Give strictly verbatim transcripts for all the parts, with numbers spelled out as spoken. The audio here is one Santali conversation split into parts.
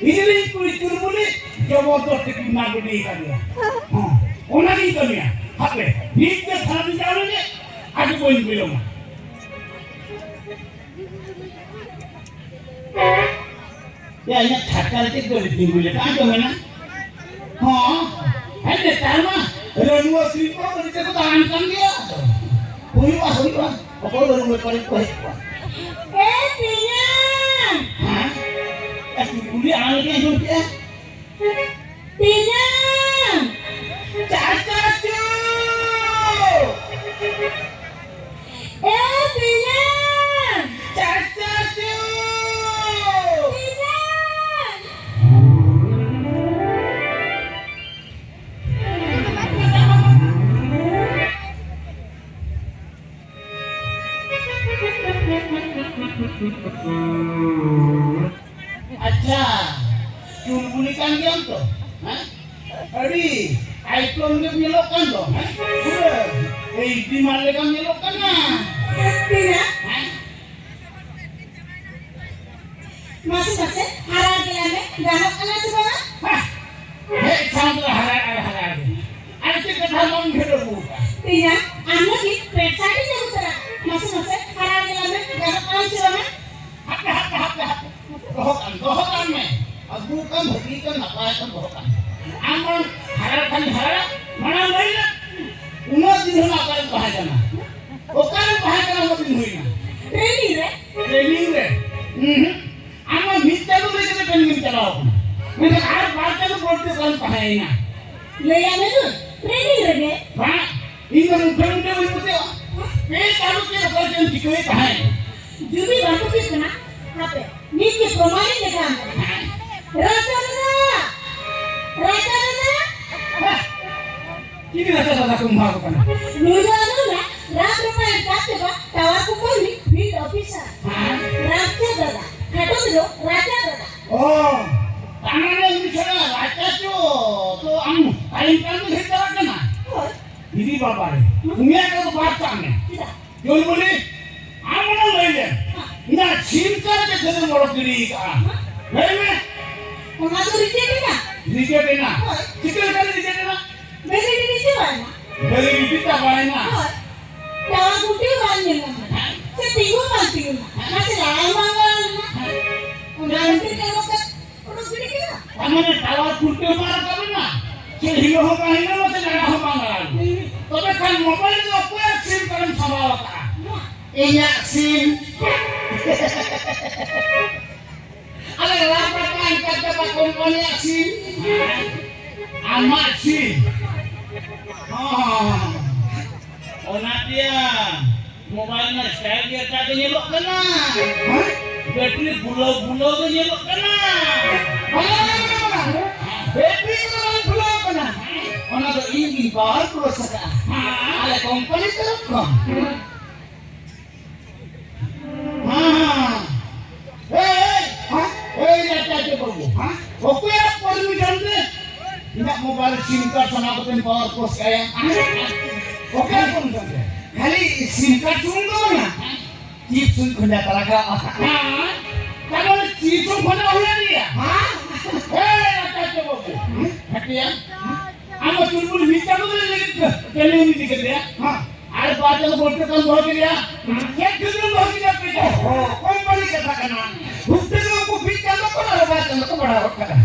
ᱤᱧᱨᱮᱱ ᱠᱩᱲᱤ ᱪᱩᱞᱵᱩᱞᱤ ᱡᱚᱵᱚᱨᱫᱚᱥᱛᱤ ᱠᱤᱰᱱᱟᱯ ᱜᱤᱰᱤ ᱠᱟᱫᱮᱭᱟ᱾ ᱦᱚᱸ, ᱚᱱᱟᱜᱤᱧ ᱠᱟᱹᱢᱤᱭᱟ᱾ ᱦᱟᱯᱮ, ᱱᱤᱛ ᱜᱮ ᱛᱷᱟᱱᱟ ᱨᱤᱧ ᱪᱟᱞᱟᱣ ᱞᱮᱱᱜᱮ, ᱟᱫᱚ ᱵᱟᱹᱧ ᱵᱤᱞᱚᱢᱟ᱾ ᱭᱟ, ᱤᱧᱟᱹᱜ ᱪᱷᱟᱴᱠᱟ ᱨᱮ ᱪᱮᱫ ᱠᱚ ᱛᱤᱸᱜᱩ ᱞᱮᱠᱟ ᱟᱸᱡᱚᱢ ᱮᱱᱟ? ᱦᱚᱸ, ᱦᱮᱸ, ᱱᱮᱛᱟᱨ ᱢᱟ ᱨᱟᱹᱱᱩ ᱟᱹᱠᱷᱨᱤᱧ ᱠᱚ ᱵᱟᱹᱲᱛᱤ ᱠᱚ ᱫᱟᱬᱟᱱ ᱠᱟᱱ ᱜᱮᱭᱟ᱾ ᱦᱩᱭᱩᱜᱼᱟ, ᱦᱩᱭᱩᱜᱼᱟ᱾ ᱚᱠᱚᱭ ᱨᱟᱹᱱᱩ ᱵᱮᱯᱟᱨᱤ ᱠᱚ ᱦᱮᱡ ᱠᱚᱜᱼᱟ? ᱮ ᱛᱮᱧᱟᱝ! ᱦᱮᱸ? ᱮ, ᱠᱩᱞᱤ ᱟᱢ ᱞᱮᱠᱟᱧ ᱟᱸᱡᱚᱢ ᱠᱮᱜᱼᱟ᱾ ᱛᱮᱧᱟᱝ! ᱪᱟᱪᱟᱪᱳ! ᱮ ᱛᱮᱧᱟᱝ! ᱪᱟᱪᱟᱪᱳ! ᱛᱮᱧᱟᱝ! ᱟᱪᱪᱷᱟ, ᱪᱩᱞᱵᱩᱞᱤ ᱠᱟᱱ ᱜᱮᱭᱟᱢ ᱛᱚ, ᱦᱮᱸ? ᱟᱹᱰᱤ ᱟᱭᱴᱚᱢ ᱜᱮᱢ ᱧᱮᱞᱚᱜ ᱠᱟᱱ ᱫᱚ, ᱦᱮᱸ? ᱯᱩᱨᱟᱹ ᱮᱭᱤᱪ ᱰᱤ ᱢᱟᱞ ᱞᱮᱠᱟᱢ ᱧᱮᱞᱚᱜ ᱠᱟᱱᱟ᱾ ᱛᱤᱱᱟᱹᱜ? ᱦᱮᱸ? ᱢᱟᱥᱮ, ᱢᱟᱥᱮ, ᱦᱟᱨᱟ ᱜᱮᱞᱟ ᱢᱮ, ᱜᱟᱱᱚᱜ ᱠᱟᱱᱟ ᱥᱮ ᱵᱟᱝᱟ? ᱦᱮᱸ, ᱦᱮᱡ ᱥᱟᱶ ᱛᱮ ᱦᱟᱨᱟ ᱟᱨ ᱦᱟᱨᱟ ᱜᱮ᱾ ᱟᱨ ᱪᱮᱫ ᱠᱟᱛᱷᱟ ᱵᱟᱢ ᱩᱭᱦᱟᱹᱨ ᱟᱹᱜᱩ ᱟᱠᱟᱫᱼᱟ? ᱛᱮᱧᱟᱝ, ᱟᱢ ᱞᱟᱹᱜᱤᱫ ᱯᱮᱱᱴ ᱥᱟᱨᱴ ᱤᱧ ᱟᱹᱜᱩ ᱛᱚᱨᱟ᱾ ᱢᱟᱥᱮ, ᱢᱟᱥᱮ, ᱦᱟᱨᱟ ᱜᱮᱞᱟ ᱢᱮ, ᱜᱟᱱᱚᱜ ᱠᱟᱱᱟ ᱥᱮ ᱵᱟᱝᱟ? ᱦᱟᱯᱮ, ᱦᱟᱯᱮ, ᱦᱟᱯᱮ, ᱦᱟᱯᱮ᱾ ᱫᱚᱦᱚ ᱠᱟᱜ ᱢᱮ, ᱫᱚᱦᱚ ᱠᱟᱜ ᱢᱮ᱾ ᱟᱹᱜᱩ ᱠᱟᱢ, ᱵᱷᱟᱹᱜᱤ ᱠᱟᱢ, ᱱᱟᱯᱟᱭ ᱠᱟᱢ, ᱫᱚᱦᱚ ᱠᱟᱜ ᱢᱮ᱾ ᱟᱢ ᱵᱟᱢ ᱦᱟᱨᱟ ᱠᱷᱟᱱ ᱦᱟᱨᱟ, ᱢᱟᱲᱟᱝ ᱞᱟᱹᱭ ᱢᱮ᱾ ᱩᱱᱟᱹᱜ ᱫᱤᱱ ᱦᱚᱸ ᱚᱠᱟᱨᱮᱢ ᱛᱟᱦᱮᱸ ᱠᱟᱱᱟ? ᱚᱠᱟᱨᱮᱢ ᱛᱟᱦᱮᱸ ᱠᱟᱱᱟ ᱩᱱᱟᱹᱜ ᱫᱤᱱ ᱦᱩᱭᱱᱟ? ᱴᱨᱮᱱᱤᱝ ᱨᱮ᱾ ᱴᱨᱮᱱᱤᱝ ᱨᱮ? ᱩᱸᱦᱩᱸ᱾ ᱟᱢ ᱢᱟ ᱢᱤᱫ ᱪᱟᱸᱫᱚ ᱞᱟᱹᱭ ᱠᱟᱛᱮ ᱴᱨᱮᱱᱤᱝ ᱮᱢ ᱪᱟᱞᱟᱣ ᱠᱟᱱᱟ᱾ ᱢᱮᱱᱠᱷᱟᱱ ᱟᱨ ᱵᱟᱨ ᱪᱟᱸᱫᱚ ᱵᱟᱹᱲᱛᱤ ᱚᱠᱟᱨᱮᱢ ᱛᱟᱦᱮᱸᱭᱮᱱᱟ? ᱞᱟᱹᱭᱟᱫ ᱢᱮᱫᱩᱧ, ᱴᱨᱮᱱᱤᱝ ᱨᱮᱜᱮ᱾ ᱵᱟᱝ, ᱤᱧ ᱫᱚ ᱢᱩᱴᱷᱟᱹ ᱢᱩᱴᱷᱟᱹ ᱵᱟᱹᱧ ᱯᱟᱹᱛᱭᱟᱹᱜᱼᱟ᱾ ᱯᱮ ᱪᱟᱸᱫᱚ ᱪᱮᱫ ᱚᱠᱟ ᱪᱚᱢ ᱪᱤᱠᱟᱹᱭᱮᱫ ᱛᱟᱦᱮᱸᱫ? ᱡᱩᱫᱤ ᱵᱟᱢ ᱯᱟᱹᱛᱭᱟᱹᱜ ᱠᱟᱱᱟ, ᱦᱟᱯᱮ, ᱱᱤᱛ ᱜᱮ ᱯᱨᱚᱢᱟᱱᱤᱧ ᱫᱮᱠᱷᱟᱣᱟᱢ ᱠᱟᱱᱟ᱾ ᱨᱟᱡᱟ ᱫᱟᱫᱟ! ᱨᱟᱡᱟ ᱫᱟᱫᱟ! ᱪᱤᱞᱤ ᱨᱟᱡᱟ ᱫᱟᱫᱟ ᱠᱚ ᱮᱢᱟ ᱠᱚ ᱠᱟᱱᱟ? ᱱᱩᱭ ᱫᱚ ᱟᱫᱚ ᱱᱟ ᱨᱟᱡᱽ ᱨᱟᱯᱟᱭ ᱠᱟᱛᱮ ᱵᱟ ᱴᱟᱣᱟᱨ ᱠᱚ ᱠᱚᱞ ᱨᱤᱱᱤᱡ ᱯᱷᱤᱞᱰ ᱚᱯᱷᱤᱥᱟᱨ᱾ ᱦᱮᱸ? ᱨᱟᱡᱟ ᱫᱟᱫᱟ, ᱠᱷᱟᱴᱚ ᱛᱮᱫᱚ ᱨᱟᱡᱟ ᱫᱟᱫᱟ᱾ ᱚ, ᱛᱟᱨᱢᱟᱱᱮ ᱩᱱᱤ ᱪᱷᱟᱲᱟ ᱨᱟᱡᱟ ᱪᱚ, ᱛᱚ ᱟᱢ ᱴᱟᱭᱤᱢ ᱴᱟᱭᱤᱢ ᱫᱚ ᱦᱮᱡ ᱪᱟᱞᱟᱜ ᱠᱟᱱᱟ? ᱦᱳᱭ᱾ ᱫᱤᱫᱤ ᱵᱟᱵᱟ ᱨᱮ, ᱩᱱᱤᱭᱟᱜ ᱫᱚ ᱵᱟᱫ ᱠᱟᱜ ᱢᱮ᱾ ᱪᱮᱫᱟᱜ? ᱡᱚᱭᱢᱚᱱᱤ, ᱟᱢ ᱚᱱᱟᱢ ᱞᱟᱹᱭ ᱞᱮᱢ᱾ ᱤᱧᱟᱹᱜ ᱥᱤᱢ ᱪᱟᱨ ᱨᱮ ᱫᱷᱟᱹᱨᱤᱢ ᱚᱰᱚᱠ ᱜᱤᱰᱤ ᱠᱟᱜᱼᱟ᱾ ᱞᱟᱹᱭ ᱢᱮ᱾ ᱚᱱᱟ ᱫᱚ ᱨᱤᱡᱮᱠᱴ ᱮᱱᱟ᱾ ᱨᱤᱡᱮᱠᱴ ᱮᱱᱟ? ᱦᱳᱭ᱾ ᱪᱤᱠᱟᱹ ᱞᱮᱠᱟᱛᱮ ᱨᱤᱡᱮᱠᱴ ᱮᱱᱟ? ᱵᱷᱮᱞᱤᱰᱤᱴᱤ ᱪᱟᱵᱟᱭᱮᱱᱟ᱾ ᱵᱷᱮᱞᱤᱰᱤᱴᱤ ᱪᱟᱵᱟᱭᱮᱱᱟ? ᱦᱳᱭ᱾ ᱴᱟᱣᱟᱨ ᱠᱷᱩᱱᱴᱤ ᱦᱚᱸ ᱵᱟᱝ ᱧᱮᱞ ᱧᱟᱢᱚᱜ ᱠᱟᱱᱟ᱾ ᱥᱮ ᱛᱤᱸᱜᱩ ᱦᱚᱸ ᱵᱟᱝ ᱛᱤᱸᱜᱩᱱᱟ᱾ ᱱᱟᱥᱮ ᱞᱟᱲᱟᱣ ᱦᱚᱸ ᱵᱟᱝ ᱞᱟᱲᱟᱣ ᱞᱮᱱᱟ᱾ ᱚᱱᱟ ᱠᱷᱟᱹᱛᱤᱨ ᱛᱮ ᱚᱰᱚᱠ ᱠᱟᱛᱮ ᱩᱰᱩᱠ ᱜᱤᱰᱤ ᱠᱮᱫᱟ᱾ ᱛᱟᱨ ᱢᱟᱱᱮ ᱴᱟᱣᱟᱨ ᱠᱷᱩᱱᱴᱤ ᱦᱚᱸ ᱵᱟᱝ ᱨᱟᱠᱟᱵ ᱮᱱᱟ, ᱪᱮᱫ ᱦᱤᱞᱳ ᱦᱚᱸ ᱵᱟᱝ ᱦᱤᱞᱳ, ᱥᱮ ᱞᱟᱲᱟ ᱦᱚᱸ ᱵᱟᱝ ᱞᱟᱲᱟ ᱞᱮᱱᱟ᱾ ᱦᱩᱸ᱾ ᱛᱚᱵᱮ ᱠᱷᱟᱱ ᱢᱳᱵᱟᱭᱤᱞ ᱫᱚ ᱚᱠᱚᱭᱟᱜ ᱥᱤᱢ ᱠᱟᱨᱰ ᱮᱢ ᱥᱟᱢᱵᱟᱣ ᱟᱠᱟᱫᱼᱟ? ᱤᱧᱟᱹᱜ ᱥᱤᱢ᱾ ᱟᱞᱮ ᱨᱟᱯ ᱨᱟᱯᱟᱝ ᱠᱟᱛᱮ ᱵᱟ ᱠᱳᱢᱯᱟᱱᱤᱭᱟᱜ ᱥᱤᱢ᱾ ᱟᱢᱟᱜ ᱥᱤᱢ᱾ ᱦᱚᱸ᱾ ᱚᱱᱟ ᱛᱮᱭᱟ ᱢᱳᱵᱟᱭᱤᱞ ᱨᱮᱱᱟᱜ ᱥᱴᱟᱭᱤᱞ ᱜᱮ ᱮᱴᱟᱜ ᱜᱮ ᱧᱮᱞᱚᱜ ᱠᱟᱱᱟ᱾ ᱦᱮᱸ? ᱵᱮᱴᱨᱤ ᱯᱷᱩᱞᱟᱹᱣ ᱯᱷᱩᱞᱟᱹᱣ ᱜᱮ ᱧᱮᱞᱚᱜ ᱠᱟᱱᱟ᱾ ᱵᱟᱝ, ᱵᱟᱝ, ᱵᱟᱝ, ᱵᱟᱝ᱾ ᱵᱮᱴᱨᱤ ᱠᱚᱫᱚ ᱵᱟᱝ ᱯᱷᱩᱞᱟᱹᱣ ᱠᱟᱱᱟ᱾ ᱚᱱᱟ ᱫᱚ ᱤᱧ ᱜᱤᱧ ᱯᱟᱣᱟᱨ ᱯᱞᱟᱥ ᱟᱠᱟᱫᱼᱟ᱾ ᱦᱮᱸ᱾ ᱟᱞᱮ ᱠᱳᱢᱯᱟᱱᱤ ᱛᱚᱨᱚᱯ ᱠᱷᱚᱱ᱾ ᱦᱮᱸ, ᱦᱮᱸ, ᱦᱮᱸ᱾ ᱮᱭ, ᱮᱭ, ᱦᱮᱸ? ᱮᱭ, ᱟᱪᱪᱷᱟ, ᱟᱪᱪᱷᱟ, ᱵᱟᱹᱵᱩ, ᱦᱮᱸ? ᱚᱠᱚᱭᱟᱜ ᱯᱟᱨᱢᱤᱥᱚᱱ ᱛᱮ ᱤᱧᱟᱹᱜ ᱢᱳᱵᱟᱭᱤᱞ ᱥᱤᱢ ᱠᱟᱨᱰ ᱥᱟᱱᱟ ᱠᱟᱛᱮᱢ ᱯᱟᱣᱟᱨ ᱯᱳᱥᱴ ᱠᱟᱭᱟ? ᱚᱠᱚᱭᱟᱜ ᱯᱟᱨᱢᱤᱥᱚᱱ ᱛᱮ? ᱠᱷᱟᱹᱞᱤ ᱥᱤᱢ ᱠᱟᱨᱰ ᱥᱩᱢᱩᱝ ᱫᱚ ᱵᱟᱝᱟ, ᱪᱤᱯᱥ ᱦᱚᱸᱧ ᱠᱷᱚᱡᱟ ᱛᱟᱨᱟ ᱠᱟᱜᱼᱟ᱾ ᱦᱮᱸ? ᱛᱟᱨᱢᱟᱱᱮ ᱪᱤᱯᱥ ᱦᱚᱸ ᱠᱷᱚᱡᱟ ᱦᱩᱭ ᱞᱮᱱ ᱜᱮᱭᱟ? ᱦᱮᱸ? ᱮᱭ, ᱟᱪᱪᱷᱟ, ᱟᱪᱪᱷᱟ, ᱵᱟᱹᱵᱩ, ᱦᱮᱸ? ᱦᱮᱸ? ᱟᱢ ᱫᱚ ᱪᱩᱞᱵᱩᱞ ᱢᱤᱫ ᱪᱟᱸᱫᱚ ᱫᱚ ᱞᱟᱹᱜᱤᱫ ᱠᱟᱹᱢᱤ ᱤᱫᱤ ᱠᱮᱫᱮᱭᱟ᱾ ᱦᱮᱸ᱾ ᱟᱨ ᱵᱟᱨ ᱪᱟᱸᱫᱚ ᱵᱚᱞᱛᱮ ᱠᱟᱢ ᱫᱚᱦᱚ ᱠᱮᱫᱮᱭᱟ᱾ ᱪᱮᱫ ᱠᱷᱟᱹᱛᱤᱨ ᱮᱢ ᱫᱚᱦᱚ ᱠᱮᱫᱮᱭᱟ ᱯᱮ? ᱚ, ᱠᱳᱢᱯᱟᱱᱤ ᱠᱟᱛᱷᱟ ᱠᱟᱱᱟ᱾ ᱵᱷᱩᱜᱛᱟᱹ ᱫᱚ ᱩᱱᱠᱩ ᱢᱤᱫ ᱪᱟᱸᱫᱚ ᱠᱚ ᱟᱨ ᱵᱟᱨ ᱪᱟᱸᱫᱚ ᱠᱚ ᱵᱟᱲᱦᱟᱣ ᱜᱚᱫ ᱠᱟᱫᱟ᱾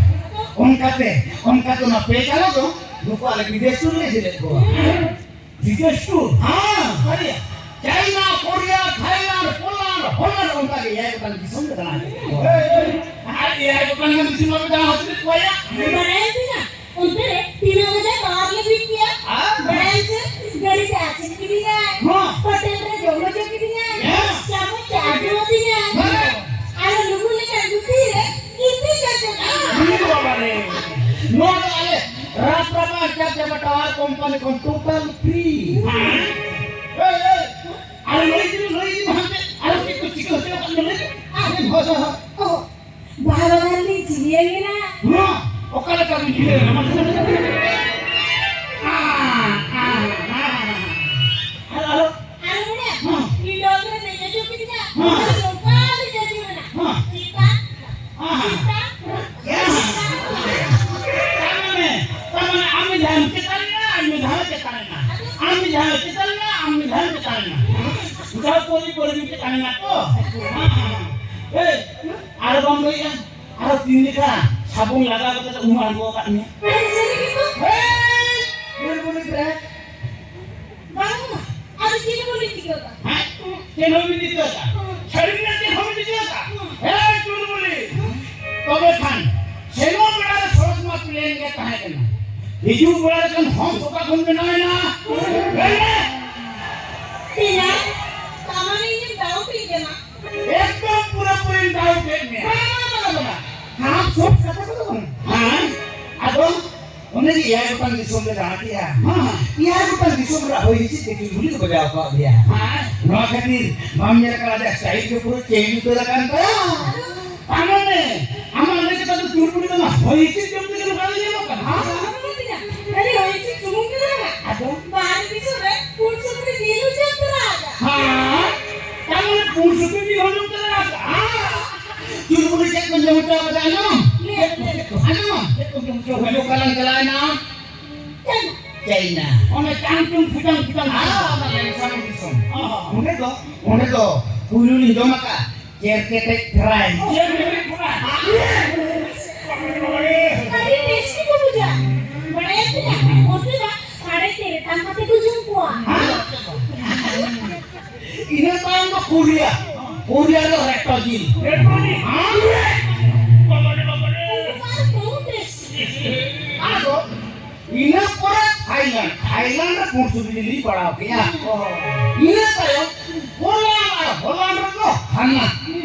ᱚᱱᱠᱟᱛᱮ, ᱚᱱᱠᱟᱛᱮ ᱚᱱᱟ ᱯᱮ ᱪᱟᱸᱫᱚ ᱫᱚ ᱱᱩᱠᱩ ᱟᱞᱮ ᱵᱤᱫᱮᱥ ᱴᱩᱨ ᱞᱮ ᱤᱫᱤ ᱞᱮᱫ ᱠᱚᱣᱟ᱾ ᱵᱤᱫᱮᱥ ᱴᱩᱨ? ᱦᱮᱸ, ᱥᱟᱹᱨᱤ᱾ ᱪᱟᱭᱱᱟ, ᱠᱳᱨᱤᱭᱟ, ᱛᱷᱟᱭᱞᱮᱱᱰ, ᱯᱳᱞᱟᱱᱰ, ᱦᱚᱞᱮᱱᱰ, ᱚᱱᱠᱟ ᱜᱮ ᱮᱭᱟᱭ ᱜᱚᱴᱟᱝ ᱫᱤᱥᱚᱢ ᱞᱮ ᱫᱟᱬᱟ ᱠᱮᱫ ᱠᱚᱣᱟ᱾ ᱟᱨ ᱮᱭᱟᱭ ᱜᱚᱴᱟᱝ ᱜᱟᱱ ᱫᱤᱥᱚᱢ ᱵᱟᱯᱮ ᱫᱟᱬᱟ ᱦᱚᱪᱚ ᱞᱮᱫ ᱠᱚᱣᱟ ᱭᱟ? ᱵᱟᱲᱟᱭ ᱛᱤᱱᱟᱹᱜ? ᱚᱱᱛᱮ ᱨᱮ ᱛᱤᱱᱟᱹᱜ ᱵᱟᱡᱮ ᱯᱟᱣᱟᱨ ᱞᱮ ᱵᱤᱞ ᱠᱮᱭᱟ? ᱦᱮᱸ? ᱵᱟᱲᱟᱭᱟᱢ ᱥᱮ, ᱜᱟᱹᱰᱤ ᱛᱮ ᱟᱥᱮᱱ ᱠᱤᱫᱤᱧᱟᱭ, ᱦᱮᱸ᱾ ᱦᱳᱴᱮᱞ ᱨᱮ ᱡᱚᱢ ᱦᱚᱪᱚ ᱠᱤᱫᱤᱧᱟᱭ, ᱦᱮᱸ᱾ ᱪᱟᱵᱚ ᱪᱟ ᱡᱚ ᱟᱹᱫᱤᱧᱟᱭ, ᱦᱮᱸ᱾ ᱟᱨ ᱞᱩᱜᱩ ᱞᱮᱠᱟ ᱫᱷᱩᱛᱤ ᱨᱮ ᱤᱯᱤᱞ ᱠᱟᱛᱮ ᱢᱮᱱᱟᱜᱼᱟ᱾ ᱤᱭᱟᱹ ᱵᱟᱵᱟ ᱨᱮ, ᱱᱚᱣᱟ ᱫᱚ ᱟᱞᱮ ᱨᱟᱯ ᱨᱟᱯᱟ ᱪᱟᱯ ᱪᱟᱯᱟ ᱴᱟᱣᱟᱨ ᱠᱳᱢᱯᱟᱱᱤ ᱠᱷᱚᱱ ᱴᱳᱴᱟᱞ ᱯᱷᱨᱤ᱾ ᱦᱮᱸ? ᱮᱭ, ᱮᱭ, ᱟᱨ ᱞᱟᱹᱭ ᱫᱤᱧ, ᱞᱟᱹᱭ ᱫᱤᱧ ᱦᱟᱱᱛᱮ, ᱟᱨ ᱪᱮᱫ ᱠᱚ ᱪᱤᱠᱟᱹ ᱦᱚᱪᱚ ᱟᱠᱟᱫ ᱢᱮ ᱞᱟᱹᱭ ᱢᱮ᱾ ᱟᱨ ᱦᱳᱭ, ᱦᱳᱭ, ᱦᱳᱭ᱾ ᱚ, ᱵᱟᱦᱟ ᱵᱟᱜᱟᱱ ᱞᱤᱧ ᱪᱤᱞᱤᱭᱟᱹ ᱠᱟᱱᱟ᱾ ᱱᱚᱣᱟ ᱚᱠᱟ ᱞᱮᱠᱟ ᱵᱤᱱ ᱪᱤᱞᱤᱭᱟᱹ ᱠᱟᱱᱟ? ᱢᱟᱥᱮ ᱞᱟᱹᱭ ᱢᱮ᱾ ᱟ, ᱟ, ᱟ, ᱟ᱾ ᱟᱨ ᱟᱨᱚ? ᱟᱨ ᱚᱱᱮ ᱦᱮᱸ᱾ ᱤᱧ ᱰᱚᱜᱽ ᱨᱮ ᱫᱮᱡ ᱦᱚᱪᱚ ᱠᱤᱫᱤᱧᱟ᱾ ᱦᱮᱸ᱾ ᱟᱨ ᱱᱚᱝᱠᱟ ᱞᱤᱧ ᱟᱹᱪᱩᱨ ᱮᱱᱟ᱾ ᱦᱮᱸ᱾ ᱪᱮᱛᱟᱱ, ᱦᱮᱸ᱾ ᱪᱮᱛᱟᱱ᱾ ᱦᱮᱸ᱾ ᱵᱟᱢ ᱞᱟᱹᱭᱮᱜᱼᱟ? ᱟᱨᱚ ᱛᱤᱱ ᱞᱮᱠᱟ ᱥᱟᱵᱚᱱ ᱞᱟᱜᱟᱣ ᱠᱟᱛᱮ ᱩᱢ ᱟᱬᱜᱚ ᱟᱠᱟᱫ ᱢᱮᱭᱟ? ᱟᱨ ᱥᱟᱹᱨᱤ ᱜᱮᱛᱚ? ᱦᱮᱸ, ᱵᱩᱞᱵᱩᱞᱤ ᱯᱨᱮ᱾ ᱵᱟᱝ, ᱟᱫᱚ ᱪᱮᱫ ᱦᱚᱸ ᱵᱟᱹᱞᱤᱧ ᱪᱤᱠᱟᱹ ᱟᱠᱟᱫ᱾ ᱦᱮᱸ? ᱪᱮᱫ ᱦᱚᱸ ᱵᱤᱱ ᱪᱤᱠᱟᱹ ᱟᱠᱟᱫ? ᱥᱟᱹᱨᱤ ᱜᱮ ᱪᱮᱫ ᱦᱚᱸ ᱵᱤᱱ ᱪᱤᱠᱟᱹ ᱟᱠᱟᱫ? ᱦᱮᱸ, ᱪᱩᱞᱵᱩᱞᱤ᱾ ᱛᱚᱵᱮ ᱠᱷᱟᱱ, ᱥᱮᱱᱚᱜ ᱵᱮᱲᱟ ᱨᱮ ᱥᱚᱲᱚᱠ ᱢᱟ ᱯᱞᱮᱱ ᱜᱮ ᱛᱟᱦᱮᱸ ᱠᱟᱱᱟ᱾ ᱦᱤᱡᱩᱜ ᱵᱮᱲᱟ ᱨᱮ ᱠᱷᱟᱱ ᱦᱚᱸ ᱚᱠᱟ ᱠᱷᱚᱱ ᱵᱮᱱᱟᱣ ᱮᱱᱟ? ᱞᱟᱹᱭ ᱢᱮ᱾ ᱛᱮᱭᱟᱨ, ᱛᱟᱢᱟᱱᱮ ᱤᱧᱮᱢ ᱰᱟᱣᱩᱴᱤᱧ ᱠᱟᱱᱟ᱾ ᱮᱠᱫᱚᱢ ᱯᱩᱨᱟᱹᱯᱩᱨᱤᱧ ᱰᱟᱣᱩᱴ ᱮᱫ ᱢᱮᱭᱟ᱾ ᱵᱟᱝ, ᱵᱟᱝ, ᱵᱟᱝ, ᱵᱟᱝ᱾ ᱦᱟᱲᱟᱢ ᱥᱚᱵ ᱠᱟᱛᱷᱟ ᱠᱚᱫᱚ ᱵᱟᱝ᱾ ᱦᱮᱸ? ᱟᱫᱚ ᱚᱱᱮ ᱡᱮ ᱮᱭᱟᱭ ᱜᱚᱴᱟᱝ ᱫᱤᱥᱚᱢ ᱞᱮ ᱫᱟᱬᱟ ᱠᱮᱜᱼᱟ᱾ ᱦᱮᱸ᱾ ᱮᱭᱟᱭ ᱜᱚᱴᱟᱝ ᱫᱤᱥᱚᱢ ᱨᱮᱱᱟᱜ ᱦᱚᱭ ᱦᱤᱸᱥᱤᱫ ᱛᱮ ᱪᱩᱞᱵᱩᱞᱤ ᱫᱚ ᱵᱟᱡᱟᱣ ᱟᱠᱟᱫ ᱞᱮᱭᱟ᱾ ᱦᱮᱸ᱾ ᱱᱚᱣᱟ ᱠᱷᱟᱹᱛᱤᱨ ᱵᱟᱢ ᱧᱮᱞ ᱠᱟᱱᱟ ᱡᱮ ᱥᱴᱟᱭᱤᱞ ᱜᱮ ᱯᱩᱨᱟᱹ ᱪᱮᱧᱡᱽ ᱩᱛᱟᱹᱨ ᱟᱠᱟᱱ ᱛᱟᱭᱟ? ᱛᱟᱨ ᱢᱟᱱᱮ ᱟᱢᱟᱜ ᱞᱟᱹᱭ ᱞᱮᱠᱟ ᱫᱚ ᱪᱩᱞᱵᱩᱞᱤ ᱫᱚ ᱚᱱᱟ ᱦᱚᱭ ᱦᱤᱸᱥᱤᱫ ᱡᱚᱢ ᱛᱮᱜᱮ ᱱᱚᱝᱠᱟ ᱫᱚ ᱧᱮᱞᱚᱜ ᱠᱟᱱᱟ? ᱦᱮᱸ? ᱠᱷᱟᱹᱞᱤ ᱦᱚᱭ ᱦᱤᱸᱥᱤᱫ ᱥᱩᱢᱩᱝ ᱜᱮ ᱫᱚ ᱵᱟᱝ᱾ ᱟᱫᱚ? ᱵᱟᱦᱨᱮ ᱫᱤᱥᱚᱢ ᱨᱮ ᱯᱩᱸᱰ ᱥᱩᱠᱨᱤ ᱡᱤᱞ ᱦᱚᱸ ᱡᱚᱢ ᱛᱚᱨᱟ ᱟᱠᱟᱫ᱾ ᱦᱮᱸ? ᱛᱟᱨ ᱢᱟᱱᱮ ᱯᱩᱸᱰ ᱥᱩᱠᱨᱤ ᱡᱤᱞ ᱦᱚᱸ ᱡᱚᱢ ᱛᱚᱨᱟ ᱟᱠᱟᱫ? ᱪᱩᱞᱵᱩᱞᱤ ᱪᱮᱫ ᱠᱚ ᱡᱚᱢ ᱦᱚᱪᱚ ᱟᱠᱟᱫᱟ ᱟᱸᱡᱚᱢᱟᱢ? ᱞᱟᱹᱭ, ᱞᱟᱹᱭ᱾ ᱟᱸᱡᱚᱢᱟᱢ? ᱪᱮᱫ ᱠᱚ ᱡᱚᱢ ᱦᱚᱪᱚ ᱟᱠᱟᱫᱟ? ᱚᱠᱟ ᱞᱟᱝ ᱪᱟᱞᱟᱣ ᱮᱱᱟ? ᱪᱟᱭᱱᱟ᱾ ᱪᱟᱭᱱᱟ᱾ ᱚᱱᱮ ᱪᱟᱝ ᱪᱩᱝ ᱯᱷᱩᱪᱟᱝ ᱯᱷᱩᱪᱟᱝ᱾ ᱦᱮᱸ, ᱚᱱᱟ ᱞᱮᱱᱥᱟᱢ ᱫᱤᱥᱚᱢ᱾ ᱚ᱾ ᱚᱸᱰᱮ ᱫᱚ, ᱚᱸᱰᱮ ᱫᱚ ᱯᱩᱭᱞᱩ ᱞᱤᱧ ᱡᱚᱢ ᱟᱠᱟᱫ ᱪᱮᱨ ᱠᱮᱴᱮᱡ ᱯᱷᱨᱟᱭ᱾ ᱪᱮᱨ ᱠᱮᱴᱮᱡ ᱯᱷᱨᱟᱭ᱾ ᱟᱹᱰᱤ ᱴᱮᱥᱴᱤ ᱠᱚ ᱵᱩᱡᱷᱟᱹᱜᱼᱟ᱾ ᱵᱟᱲᱟᱭ ᱟᱯᱮ? ᱚᱱᱛᱮ ᱫᱚ ᱥᱟᱲᱮ ᱛᱮᱨᱚ ᱴᱟᱠᱟ ᱛᱮᱠᱚ ᱡᱚᱢ ᱠᱚᱣᱟ᱾ ᱤᱱᱟᱹ ᱛᱟᱭᱚᱢ ᱫᱚ ᱠᱳᱨᱤᱭᱟ᱾ ᱠᱳᱨᱤᱭᱟ ᱨᱮᱫᱚ ᱨᱮᱴᱚ ᱡᱤᱞ᱾ ᱨᱮᱴᱚ ᱡᱤᱞ? ᱦᱮᱸ᱾ ᱵᱟᱵᱟᱨᱮ, ᱵᱟᱵᱟᱨᱮ᱾ ᱟᱨ ᱵᱚᱦᱩᱛ ᱴᱮᱥᱴᱤ᱾ ᱟᱫᱚ ᱤᱱᱟᱹ ᱯᱚᱨᱮ ᱛᱷᱟᱭᱞᱮᱱᱰ, ᱛᱷᱟᱭᱞᱮᱱᱰ ᱨᱮ ᱯᱩᱸᱰ ᱥᱩᱠᱨᱤ ᱡᱤᱞ ᱞᱤᱧ ᱯᱟᱲᱟᱣ ᱠᱮᱜᱼᱟ᱾ ᱚ᱾ ᱤᱱᱟᱹ ᱛᱟᱭᱚᱢ ᱦᱚᱞᱟᱱᱰ, ᱟᱨ ᱦᱚᱞᱟᱱᱰ ᱨᱮᱫᱚ ᱦᱟᱱᱟ᱾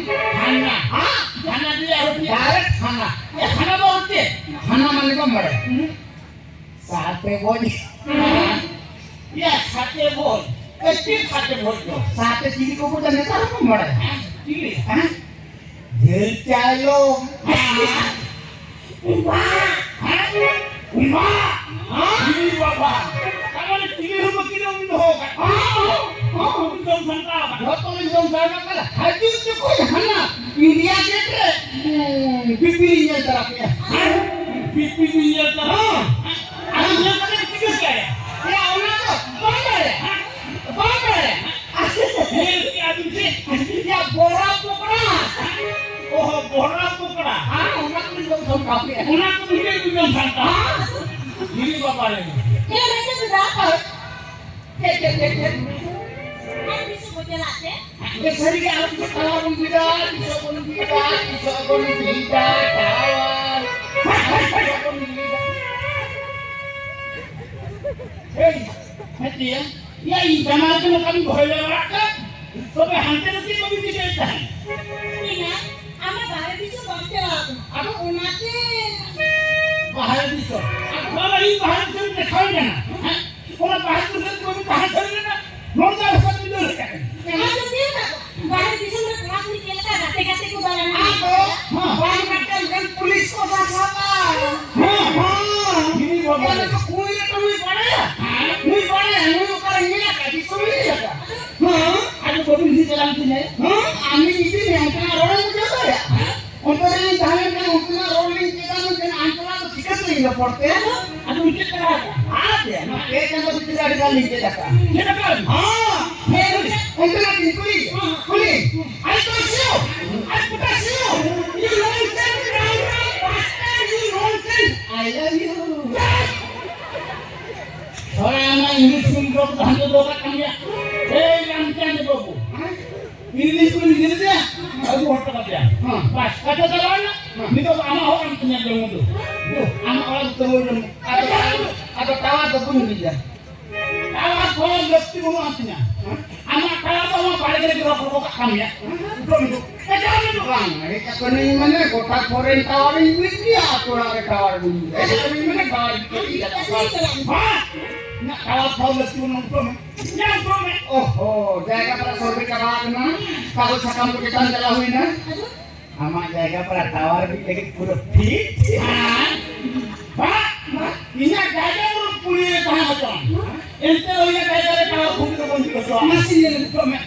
ᱦᱟᱱᱟ᱾ ᱦᱮᱸ? ᱦᱟᱱᱟ ᱫᱤᱭᱮ ᱟᱨᱚ ᱪᱮᱫ? ᱰᱟᱭᱨᱮᱠᱴ ᱦᱟᱱᱟ᱾ ᱮ, ᱦᱟᱱᱟ ᱫᱚ ᱟᱨᱚ ᱪᱮᱫ? ᱦᱟᱱᱟ ᱢᱟᱱᱮ ᱵᱟᱢ ᱵᱟᱲᱟᱭᱟ? ᱦᱩᱸ᱾ ᱥᱟᱛᱮ ᱵᱚᱡ᱾ ᱭᱟ, ᱥᱟᱛᱮ ᱵᱚᱡ᱾ ᱮ, ᱪᱮᱫ ᱥᱟᱛᱮ ᱵᱚᱡ ᱫᱚ? ᱥᱟᱛᱮ ᱪᱤᱞᱤ ᱠᱚ ᱵᱚᱡᱟ ᱱᱮᱛᱟᱨ ᱦᱚᱸ ᱵᱟᱢ ᱵᱟᱲᱟᱭᱟ? ᱦᱮᱸ, ᱪᱤᱞᱤ? ᱦᱮᱸ? ᱡᱷᱟᱹᱞ ᱪᱟᱭᱞᱚᱢ᱾ ᱩᱢᱟ! ᱦᱮᱸ? ᱩᱢᱟ! ᱦᱮᱸ? ᱤ ᱵᱟᱵᱟ! ᱛᱟᱨᱢᱟᱱᱮ ᱪᱤᱞᱤ ᱦᱚᱸ ᱵᱟᱹᱠᱤᱱ ᱫᱚᱦᱚ ᱟᱠᱟᱫ ᱠᱚᱣᱟ᱾ ᱦᱚᱸ, ᱦᱚᱸ᱾ ᱡᱚᱢ ᱥᱟᱢᱴᱟᱣ ᱟᱠᱟᱫ᱾ ᱡᱚᱛᱚ ᱞᱤᱧ ᱡᱚᱢ ᱥᱟᱢᱴᱟᱣ ᱟᱠᱟᱫ᱾ ᱦᱤᱡᱩᱜ ᱡᱚᱠᱷᱚᱱ ᱦᱟᱱᱟ ᱤᱱᱰᱤᱭᱟ ᱜᱮᱴ ᱨᱮ, ᱩᱸ, ᱵᱤᱯᱤ ᱞᱤᱧ ᱧᱮᱞ ᱛᱟᱨᱟ ᱠᱮᱫᱼᱟ᱾ ᱦᱮᱸ? ᱵᱤᱯᱤ ᱵᱤᱱ ᱧᱮᱞ ᱛᱟᱨᱟ? ᱦᱚᱸ᱾ ᱟᱨ ᱧᱮᱞ ᱠᱟᱛᱮ ᱪᱤᱠᱟᱹ ᱠᱮᱫᱼᱟ? ᱭᱟ, ᱚᱱᱟ ᱫᱚ ᱵᱟᱝ ᱵᱟᱲᱟᱭᱟ᱾ ᱦᱮᱸ? ᱵᱟᱝ ᱵᱟᱲᱟᱭᱟ᱾ ᱧᱮᱞ ᱠᱮᱫᱼᱟ ᱵᱤᱱ ᱪᱮᱫ? ᱭᱟ, ᱵᱚᱲᱟ ᱯᱚᱠᱚᱲᱟ᱾ ᱚᱦᱚ, ᱚᱱᱟ ᱠᱚ ᱠᱟᱱᱟ᱾ ᱦᱮᱸ, ᱚᱱᱟ ᱠᱚ ᱡᱚᱢ ᱥᱟᱢᱴᱟᱣ ᱠᱮᱜᱼᱟ᱾ ᱚᱱᱟ ᱠᱚ ᱱᱤᱡᱮ ᱜᱮ ᱡᱚᱢ ᱥᱟᱢᱴᱟᱣ᱾ ᱦᱮᱸ᱾ ᱤᱨᱤ ᱵᱟᱵᱟ ᱨᱮ᱾ ᱪᱮᱫ ᱞᱮᱠᱟ ᱫᱟᱫᱟ? ᱪᱮᱫ, ᱪᱮᱫ, ᱪᱮᱫ, ᱪᱮᱫ? ᱟᱨ ᱛᱤᱥ ᱠᱚ ᱪᱟᱞᱟᱜ ᱛᱮ? ᱵᱮᱥ ᱥᱟᱹᱨᱤ ᱜᱮ, ᱟᱨ ᱛᱤᱥ ᱴᱟᱣᱟᱨ ᱵᱚᱱ ᱵᱤᱫᱟ, ᱛᱤᱥ ᱵᱚᱱ ᱵᱤᱫᱟ, ᱛᱤᱥ ᱵᱚᱱ ᱵᱤᱫᱟ, ᱴᱟᱣᱟᱨ᱾ ᱛᱤᱥ ᱵᱚᱱ ᱵᱤᱫᱟ᱾ ᱮᱭ, ᱦᱮᱸ, ᱛᱤᱭᱟ᱾ ᱭᱟ, ᱤᱧ ᱡᱟᱢᱟ ᱨᱮ ᱱᱚᱝᱠᱟᱢ ᱫᱚᱦᱚᱭ ᱞᱮ ᱚᱲᱟᱜ ᱨᱮ? ᱛᱚᱵᱮ ᱦᱟᱱᱛᱮ ᱫᱚ ᱪᱮᱫ ᱵᱟᱹᱵᱤᱱ ᱪᱤᱠᱟᱹᱭᱮᱫ ᱛᱟᱦᱮᱸᱫ? ᱤᱧᱟ, ᱟᱢᱟᱜ ᱵᱟᱦᱨᱮ ᱫᱤᱥᱚᱢ ᱵᱟᱢ ᱪᱟᱞᱟᱣ ᱟᱠᱟᱱᱟ᱾ ᱟᱫᱚ ᱚᱱᱟᱛᱮ᱾ ᱵᱟᱦᱨᱮ ᱫᱤᱥᱚᱢ? ᱟᱫᱚ ᱵᱟᱵᱟ, ᱤᱧ ᱵᱟᱦᱨᱮ ᱫᱤᱥᱚᱢ ᱫᱮᱠᱷᱟᱣ ᱞᱮᱱᱟ᱾ ᱦᱮᱸ? ᱚᱱᱟ ᱵᱟᱦᱨᱮ ᱫᱤᱥᱚᱢ ᱠᱚ ᱛᱟᱦᱮᱸ ᱥᱟᱹᱨᱤ ᱞᱮᱱᱟ᱾ ᱱᱚᱝᱠᱟ ᱵᱷᱟᱥᱟ ᱛᱮ ᱫᱟᱹᱲ ᱦᱮᱡ ᱟᱠᱟᱱᱟ᱾ ᱟᱫᱚ ᱪᱮᱫ ᱞᱮᱠᱟ? ᱵᱟᱦᱨᱮ ᱫᱤᱥᱚᱢ ᱨᱮ ᱠᱚᱲᱟ ᱠᱩᱲᱤ ᱪᱮᱫ ᱞᱮᱠᱟ ᱜᱟᱛᱮ ᱜᱟᱛᱮ ᱠᱚ ᱫᱟᱬᱟᱱᱟ? ᱟᱫᱚ, ᱦᱮᱸ᱾ ᱵᱟᱝ ᱢᱤᱫᱴᱟᱝ ᱜᱟᱱ ᱯᱩᱞᱤᱥ ᱠᱚ ᱥᱟᱥᱟᱵᱟ᱾ ᱦᱮᱸ᱾ ᱦᱮᱸ᱾ ᱤᱫᱤ ᱵᱟᱵᱟ᱾ ᱟᱫᱚ ᱠᱩᱲᱤ ᱜᱤᱫᱽᱨᱟᱹ ᱱᱩᱭ ᱵᱟᱲᱟᱭᱟ? ᱦᱮᱸ? ᱱᱩᱭ ᱵᱟᱲᱟᱭᱟ? ᱱᱩᱭ ᱚᱠᱟᱨᱮ ᱧᱮᱞ ᱟᱠᱟᱫ? ᱫᱤᱥᱚᱢ ᱨᱮ ᱧᱮᱞ ᱟᱠᱟᱫ? ᱦᱮᱸ? ᱟᱫᱚ ᱵᱟᱹᱵᱤᱱ ᱤᱫᱤ ᱪᱟᱞᱟᱣ ᱠᱤᱧᱟ? ᱦᱮᱸ? ᱟᱢᱤᱧ ᱤᱫᱤ ᱢᱮᱭᱟ, ᱚᱱᱠᱟᱱᱟᱜ ᱨᱚᱲᱮᱢ ᱵᱩᱡᱷᱟᱹᱣ ᱫᱟᱲᱮᱭᱟᱜᱼᱟ? ᱚᱱᱛᱮ ᱨᱮᱞᱤᱧ ᱛᱟᱦᱮᱸ ᱞᱮᱱᱠᱷᱟᱱ ᱩᱱᱠᱤᱱᱟᱜ ᱨᱚᱲ ᱞᱤᱧ ᱪᱮᱫᱟ ᱢᱮᱱᱛᱮ ᱟᱱᱴᱚᱞᱟ ᱫᱚ ᱪᱤᱠᱟᱹ ᱛᱮᱞᱤᱧ ᱨᱚᱯᱚᱲ ᱛᱮ? ᱟᱫᱚ ᱪᱮᱫ ᱞᱮᱠᱟ? ᱟᱫ ᱭᱟ, ᱱᱚᱣᱟ ᱯᱮ ᱪᱟᱸᱫᱚ ᱵᱷᱤᱛᱤᱨ ᱨᱮ ᱟᱹᱰᱤ ᱜᱟᱱ ᱞᱤᱧ ᱪᱮᱫ ᱟᱠᱟᱫᱼᱟ᱾ ᱪᱮᱫ ᱟᱠᱟᱫ? ᱦᱚᱸ, ᱦᱮᱸ, ᱚᱱᱛᱮᱱᱟᱜ ᱠᱤᱱ ᱠᱩᱞᱤ, ᱠᱩᱞᱤ᱾ I told you, I put a you, you nonsense, you nonsense, I love you. ᱛᱷᱚᱲᱟ ᱟᱢᱟᱜ ᱤᱝᱞᱤᱥ ᱢᱤᱰᱤᱭᱟᱢ ᱫᱚ ᱦᱟᱸᱰᱮ ᱫᱚ ᱠᱟᱜ ᱠᱟᱱ ᱜᱮᱭᱟ᱾ ᱮᱭ ᱨᱟᱢᱪᱟᱸᱫᱽ ᱵᱟᱹᱵᱩ, ᱦᱮᱸ? ᱤᱝᱞᱤᱥ ᱠᱚ ᱤᱝᱞᱤᱥ ᱨᱮ ᱟᱹᱜᱩ ᱦᱚᱴᱚ ᱠᱟᱫᱮᱭᱟ᱾ ᱦᱮᱸ᱾ ᱵᱟᱥ, ᱠᱟᱛᱷᱟ ᱪᱟᱵᱟᱭᱮᱱᱟ᱾ ᱦᱮᱸ᱾ ᱱᱤᱛᱚᱜ ᱫᱚ ᱟᱢᱟᱜ ᱦᱚᱲ ᱟᱢ ᱛᱤᱧᱟ ᱡᱚᱢ ᱫᱚ᱾ ᱟᱢᱟᱜ ᱚᱲᱟᱜ ᱫᱚ ᱛᱟᱹᱣ ᱡᱚᱢ᱾ ᱟᱫᱚ, ᱟᱫᱚ ᱴᱟᱣᱟᱨ ᱫᱚ ᱵᱟᱹᱧ ᱤᱫᱤᱭᱟ᱾ ᱴᱟᱣᱟᱨ ᱯᱷᱟᱣᱟᱨ ᱞᱟᱹᱠᱛᱤ ᱵᱟᱹᱱᱩᱜ ᱟᱱ ᱛᱤᱧᱟ᱾ ᱦᱮᱸ? ᱟᱢᱟᱜ ᱴᱟᱣᱟᱨ ᱫᱚ ᱟᱢᱟᱜ ᱵᱟᱲᱜᱮ ᱨᱮ ᱫᱚᱦᱚ ᱠᱟᱜ ᱠᱟᱱ ᱜᱮᱭᱟ᱾ ᱦᱮᱸ? ᱩᱰᱩᱠ, ᱩᱰᱩᱠ᱾ ᱮᱴᱟᱜ ᱨᱮ ᱫᱚ ᱵᱟᱝ᱾ ᱦᱮᱡ ᱠᱟᱛᱮ ᱤᱧ ᱢᱮᱱᱟ, ᱜᱚᱴᱟ ᱯᱷᱚᱨᱮᱱ ᱴᱟᱣᱟᱨ ᱤᱧ ᱵᱤᱫ ᱜᱮᱭᱟ, ᱟᱛᱳ ᱚᱲᱟᱜ ᱨᱮ ᱴᱟᱣᱟᱨ ᱵᱟᱹᱱᱩᱜ᱾ ᱦᱮᱡ ᱠᱟᱛᱮ ᱤᱧ ᱢᱮᱱᱟ, ᱴᱟᱣᱟᱨ ᱵᱤᱫ ᱠᱟᱛᱮ ᱤᱧ ᱪᱟᱞᱟᱜ ᱠᱟᱱᱟ᱾ ᱵᱟᱝ! ᱤᱧᱟᱹᱜ ᱴᱟᱣᱟᱨ ᱯᱷᱟᱣᱟᱨ ᱞᱟᱹᱠᱛᱤ ᱵᱟᱹᱱᱩᱜ, ᱩᱰᱩᱠ ᱢᱮ᱾ ᱧᱟᱢ ᱠᱚ ᱢᱮ᱾ ᱳᱦᱳ, ᱡᱟᱭᱜᱟ ᱯᱟᱲᱟ ᱥᱚᱨᱵᱷᱮ ᱪᱟᱵᱟ ᱟᱠᱟᱱᱟ, ᱠᱟᱜᱚᱡᱽ ᱥᱟᱠᱟᱢ ᱠᱚ ᱪᱮᱛᱟᱱ ᱪᱟᱞᱟᱣ ᱦᱩᱭᱱᱟ᱾ ᱟᱢᱟᱜ ᱡᱟᱭᱜᱟ ᱯᱟᱲᱟ ᱴᱟᱣᱟᱨ ᱵᱤᱫ ᱞᱟᱹᱜᱤᱫ ᱯᱩᱨᱟᱹ ᱯᱷᱤᱴ᱾ ᱦᱮᱸ? ᱵᱟ, ᱵᱟ, ᱤᱧᱟᱹᱜ ᱡᱟᱭᱜᱟ ᱯᱩᱨᱟᱹ ᱯᱩᱲᱤᱭᱟᱹ ᱛᱟᱦᱮᱸ ᱦᱚᱪᱚᱣᱟᱱ᱾ ᱮᱱᱛᱮ ᱨᱮᱦᱚᱸ ᱤᱧᱟᱹᱜ ᱡᱟᱭᱜᱟ ᱨᱮ ᱴᱟᱣᱟᱨ ᱠᱷᱩᱱᱴᱤ ᱫᱚ ᱵᱟᱹᱧ ᱵᱤᱫ ᱦᱚᱪᱚᱣᱟᱱ᱾ ᱢᱟᱥᱮ ᱧᱮᱞ ᱦᱚᱪᱚ ᱢᱮ᱾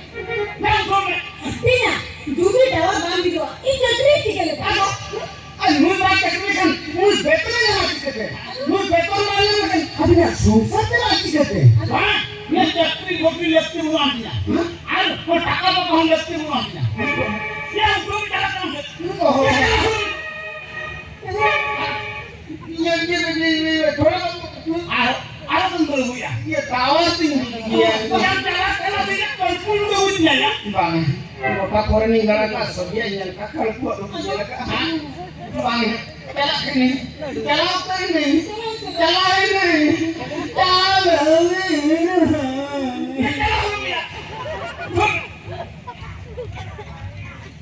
ᱧᱮᱞ ᱦᱚᱪᱚ ᱢᱮ᱾ ᱛᱤᱧᱟ, ᱡᱩᱫᱤ ᱴᱟᱣᱟᱨ ᱵᱟᱝ ᱵᱤᱫᱚᱜᱼᱟ, ᱤᱧ ᱪᱟᱹᱠᱨᱤ ᱪᱤᱠᱟᱹ ᱞᱮᱠᱟ? ᱟᱫᱚ, ᱟᱨ ᱱᱩᱭ ᱵᱟᱭ ᱪᱟᱹᱠᱨᱤ ᱞᱮᱠᱷᱟᱱ ᱱᱩᱭ ᱵᱮᱛᱚᱱᱮ ᱧᱟᱢᱟ ᱪᱤᱠᱟᱹᱛᱮ? ᱱᱩᱭ ᱵᱮᱛᱚᱱ ᱵᱟᱭ ᱧᱟᱢ ᱞᱮᱠᱷᱟᱱ ᱟᱹᱵᱤᱱᱟᱜ ᱥᱚᱝᱥᱟᱨ ᱪᱟᱞᱟᱜᱼᱟ ᱪᱤᱠᱟᱹᱛᱮ? ᱵᱟᱝ, ᱤᱧᱟᱹᱜ ᱪᱟᱹᱠᱨᱤ ᱵᱟᱹᱠᱨᱤ ᱞᱟᱹᱠᱛᱤ ᱵᱟᱹᱱᱩᱜ ᱟᱱ ᱛᱤᱧᱟ᱾ ᱦᱮᱸ? ᱟᱨ ᱱᱚᱣᱟ ᱴᱟᱠᱟ ᱯᱚᱭᱥᱟ ᱦᱚᱸ ᱞᱟᱹᱠᱛᱤ ᱵᱟᱹᱱᱩᱜ ᱟᱱ ᱛᱤᱧᱟ᱾ ᱦᱮᱸ? ᱭᱟ, ᱩᱱᱠᱩ ᱜᱮ ᱪᱟᱞᱟᱜ ᱠᱟᱱᱟ ᱥᱮ? ᱱᱩᱭ ᱫᱚ ᱦᱚᱲ ᱩᱱᱤ ᱜᱟᱲᱟ ᱠᱟ ᱥᱚᱵᱤᱭᱟ ᱧᱮᱞ ᱠᱟ ᱠᱟᱲ ᱠᱚ ᱫᱚ ᱧᱮᱞ ᱠᱟ ᱦᱟᱸ ᱵᱟᱝ ᱪᱟᱞᱟᱜ ᱠᱟᱹᱱᱟᱹᱧ ᱪᱟᱞᱟᱜ ᱠᱟᱹᱱᱟᱹᱧ ᱪᱟᱞᱟᱜ ᱠᱟᱹᱱᱟᱹᱧ ᱪᱟᱞᱟᱜ ᱠᱟᱹᱱᱟᱹᱧ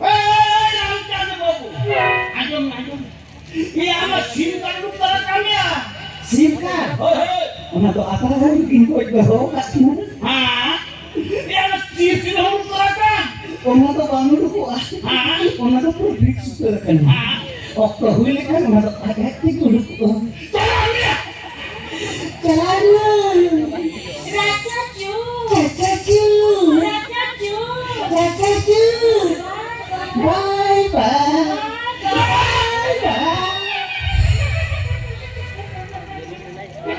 ᱮᱭ ᱨᱟᱢᱪᱟᱸᱫᱽ ᱵᱟᱹᱵᱩ ᱟᱸᱡᱚᱢ ᱟᱸᱡᱚᱢ ᱮ ᱟᱢᱟᱜ ᱥᱤᱢ ᱠᱟᱨᱰ ᱩᱰᱩᱠ ᱛᱟᱨᱟ ᱠᱟᱜ ᱢᱮᱭᱟ᱾ ᱥᱤᱢ ᱠᱟᱨᱰ? ᱦᱳᱭ, ᱦᱳᱭ᱾ ᱚᱱᱟ ᱫᱚ ᱟᱯᱟᱨ ᱦᱚᱲ ᱠᱤᱱ ᱜᱚᱡ ᱫᱚᱦᱚ ᱟᱠᱟᱫ ᱛᱤᱧᱟ᱾ ᱦᱮᱸ? ᱮ ᱟᱢᱟᱜ ᱪᱤᱨ ᱥᱤᱢ ᱦᱚᱸ ᱩᱰᱩᱠ ᱛᱟᱨᱟ ᱠᱟᱜ? ᱚᱱᱟ ᱫᱚ ᱵᱟᱝ ᱩᱰᱩᱠᱚᱜᱼᱟ᱾ ᱦᱮᱸ? ᱚᱱᱟ ᱫᱚ ᱯᱩᱨᱟᱹ ᱯᱷᱤᱠᱥ ᱩᱛᱟᱹᱨ ᱟᱠᱟᱱᱟ᱾ ᱦᱮᱸ? ᱚᱠᱛᱚ ᱦᱩᱭ ᱞᱮᱠᱷᱟᱱ ᱚᱱᱟ ᱫᱚ ᱟᱡ ᱟᱡ ᱛᱮᱜᱮ ᱩᱰᱩᱠᱚᱜᱼᱟ᱾ ᱪᱟᱞᱟᱣ ᱢᱮᱭᱟ᱾ ᱪᱟᱞᱟᱣ ᱮᱱᱟ᱾